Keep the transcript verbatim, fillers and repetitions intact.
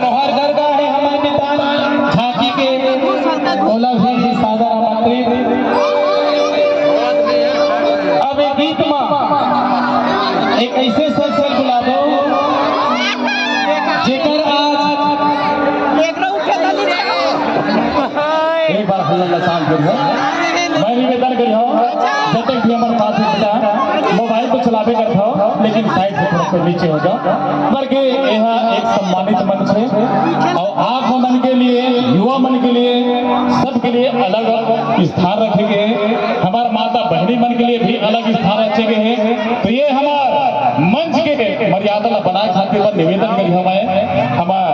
लोहारगढ़ का है हमर मितान झांकी के, ओला भी सादर आमंत्रित। अब एक गीत मा एक ऐसे शख्स ला बुलाबो, जेकर आज एक बार हल्ला ला शांत करिहो। मैं निवेदन करिहो, जब तक भी हमर बात होता, मोबाइल तो चलाबे करत हो, लेकिन साइड से थोड़ा सा नीचे हो जाओ। बर के यह एक सम्मानित मंच है और आप मन के लिए, युवा मन के लिए, सबके लिए अलग स्थान रखे गए हैं। हमार माता बहनी मन के लिए भी अलग स्थान रखे गए हैं। तो ये हमार मंच के मर्यादा ला बनाए खातिर बर निवेदन करिहो मैं। हमार